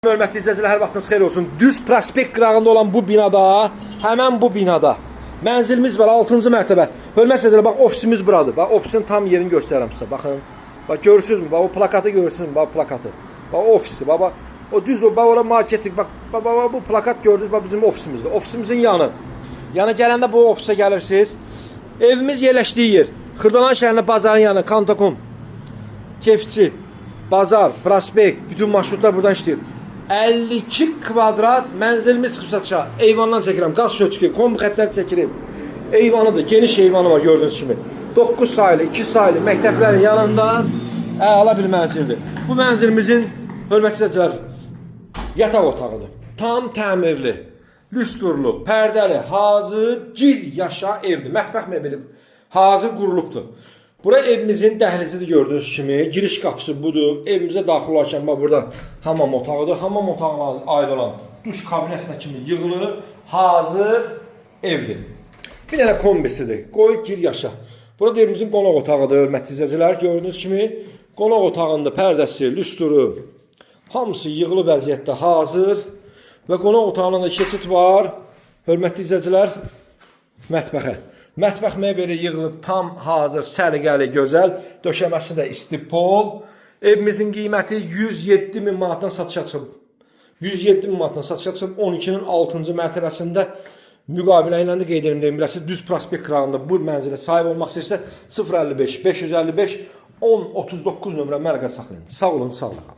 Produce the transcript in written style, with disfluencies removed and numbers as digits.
Hörmətli izləyicilər, hər vaxtınız xeyir olsun. Düz prospekt qırağında olan bu binada, həmən bu binada mənzilimiz var, 6-cı mərtəbə. Hörmətli izləyicilər, bax ofisimiz buradır. Bax ofisin tam yerini göstərirəm sizə. Baxın. Bax görürsünüzmü? Bax o plakatı görürsünüzmü? Bax plakatı. Bax o ofisdir. Bax bax o düz o bax ora marketlik. Bax bax bax bu plakat gördünüz, bax bizim ofisimizdir. Ofisimizin yanı. Yəni gələndə bu ofisə gəlirsiniz. Evimiz yerləşdiyi yer Xırdalan şəhərində bazarın yanı, Kantakum. Kefçi, bazar, prospekt, bütün marşrutlar buradan işləyir. 52 kvadrat mənzilimiz çıxıb satışa. Eyvandan çəkirəm, qaz şöçkü, kombi xəttlər çəkilib. Eyvanıdır, geniş eyvanı var gördüyünüz kimi. 9 saylı, 2 saylı məktəblərin yanında əla bir mənzildir. Bu mənzilimizin hörmətli izləyicilər yataq otağıdır. Tam təmirli, lüstrlu, pərdəli, hazır, gir yaşa evdir. Mətbəx mebeli hazır qurulubdur. Bura evimizin dəhlizidir gördüyünüz kimi. Giriş qapısı budur. Evimizə daxil olarkən bax burada hamam otağıdır. Hamam otağına aid olan duş kabinəsinə kimi yığılır. Hazır evdir. Bir dənə kombisidir. Qoy gir yaşa. Burada evimizin qonaq otağıdır, hörmətli izləyicilər. Gördüyünüz kimi qonaq otağında pərdəsi, lüsturu, hamısı yığılı vəziyyətdə hazır və qonaq otağına da keçid var. Hörmətli izləyicilər, mətbəxə. Mətbəx mebeli yığılıb tam hazır, səliqəli, gözəl. Döşəməsi də isti pol. Evimizin qiyməti 107 min manatdan satışa çıxıb. 107 min manatdan satışa çıxıb 12-nin 6-cı mərtəbəsində müqavilə ilə də qeyd edim deyim. Biləsiniz, düz prospekt qırağında bu mənzilə sahib olmaq istəyirsə 055 555 10 39 nömrə mərqə saxlayın. Sağ olun, sağ olun.